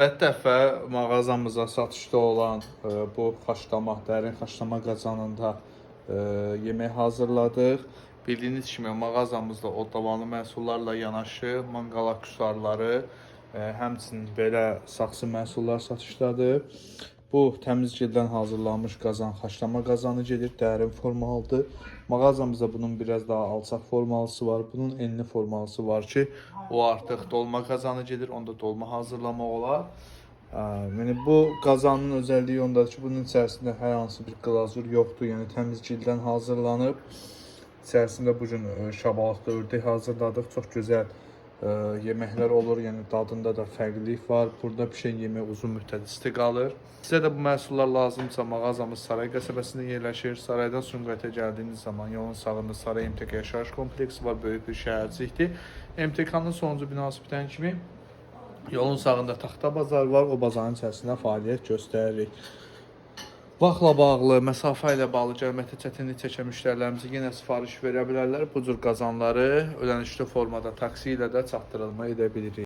Dəfə mağazamıza satışda olan bu xaşlama, dərin xaşlama qazanında yemək hazırladıq. Bildiyiniz kimi mağazamızda odlavanlı məhsullarla yanaşı manqal aksesuarları, həmçinin belə saxsı məhsullar satışdadır. Bu təmiz gildən hazırlanmış qazan xaşlama qazanı gedir, dərin formalıdır. Mağazamızda bunun biraz daha alçaq formalısı var. Bunun enli formalısı var ki, o artıq dolma qazanı gedir, onda dolma hazırlamaq olar. Yəni bu qazanın özəlliyi ondadır ki, bunun içərisində hər hansı bir glazur yoxdur, yəni təmiz gildən hazırlanıb. İçərisində bu gün şabalıqlı ördək hazırladıq. Çox gözəl yeməklər olur, yəni dadında da fərqlilik var. Burada pişən yemək uzun müddət isti qalır. Sizə də bu məhsullar lazımsa mağazamız Saray qəsəbəsində yerləşir. Saraydan Sumqayıta gəldiyiniz zaman yolun sağında Saray MTK yaşayış kompleksi var, böyük bir şəhərcikdir. MTK-nın sonuncu binası bitən kimi yolun sağında taxta bazar var. O bazarın içərisində fəaliyyət göstəririk. Vaxtla bağlı, məsafə ilə bağlı gəlməkdə çətinlik çəkən müştərilərimizə yenə sifariş verə bilərlər. Bu cür qazanları ödənişli formada taksi ilə də çatdırılma edə bilirik.